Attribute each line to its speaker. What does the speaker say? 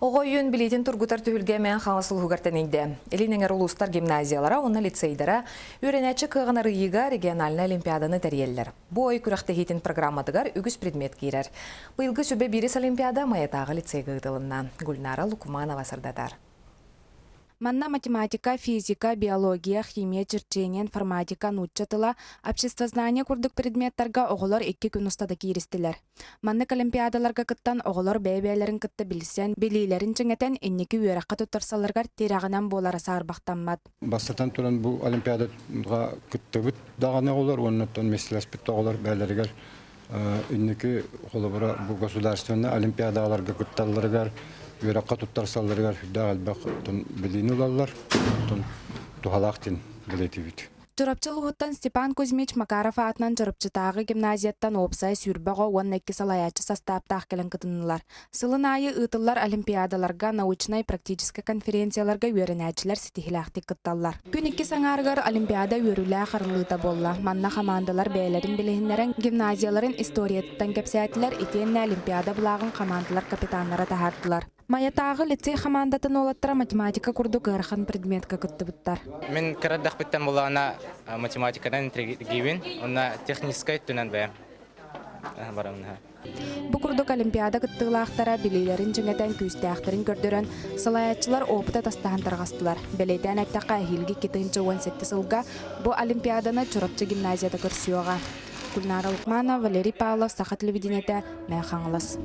Speaker 1: Оҕо өйүн билиитин тургутар түһүлгэ Мэҥэ Хаҥалас улууһугар тэнийдэ. Илин эҥэр улуустар гимназиялара уонна лицейдара үөрэнээччи кыаҕын арыйыыга региональнай олимпиаданы тэрийэллэр. Бу ой күрэхтэһиитин программатыгар үгүс предмет киирэр. Быйылгы сүбэ биирис олимпиада Майатааҕы лицейгэ ыытылынна. Гульнара Лукманова сырдатар.
Speaker 2: Манна математика, физика, биология, химия, черчение, информатика, нуучча тыла, обществознание курдук предметтарга оҕолор икки күн устата кииристилэр. Маннык олимпиадаларга кыттан оҕолор бэйэ-бэйэлэрин кытта билсэн, билиилэрин чиҥэтэн инники үөрэххэ туттарсалларыгар тирэҕинэн буолара саарбахтаммат.
Speaker 3: Бастатан туран бу олимпиадаҕа кыттыбыт даҕаны оҕолор уонна оттон миэстэлэспит оҕолор бэйэлэригэр инники холобура бу государственнай олимпиадаларга кытталларыгар, үөрэххэ туттарсалларыгар сүрдээх элбэх билиини ылаллар, оттон туһалаах диэн бэлиэтиибит.
Speaker 2: Чурапчы улууһуттан Степан Кузьмич Макаров аатынан Чурапчытааҕы гимназияттан уопсай 20 оҕо уонна икки салайааччы састааптаах кэлэн кытыннылар. Сылын аайы ыытыллар олимпиадаларга, научнай-практическай конференцияларга үөрэнээччилэр ситиһилээхтик кытталлар. Күн иккис аҥаарыгар олимпиада үөрүүлээх арыллыыта буолла. Манна хамаандалар бэйэлэрин билиһиннэрэн гимназияларын историятыттан кэпсээтилэр итиэннэ олимпиада былааҕын хамаандалар капитаннара таһаардылар. Майатааҕы лицей хамаандатын уолаттара математика курдук ыарахан предметка кыттыбыттар.
Speaker 4: Мин кыра эрдэхпиттэн булаана математиканан интригиибин, уонна техническай өттүнэн бэйэм барамнаһа.
Speaker 2: Бу курдук олимпиада кыттыылаахтара билиилэрин чиҥэтэн күүстээхтэрин көрдөрөн, салайааччылар опыта тастаһан тарҕастылар. Бэлиэтээн эттэххэ, эһиилги 2017 сылга бу олимпиаданы Чурапчы гимназията көрсүөҕэ. Гульнара Лукманова, Валерий Павлов, Саха телевидениетэ, Мэҥэ Хаҥалас.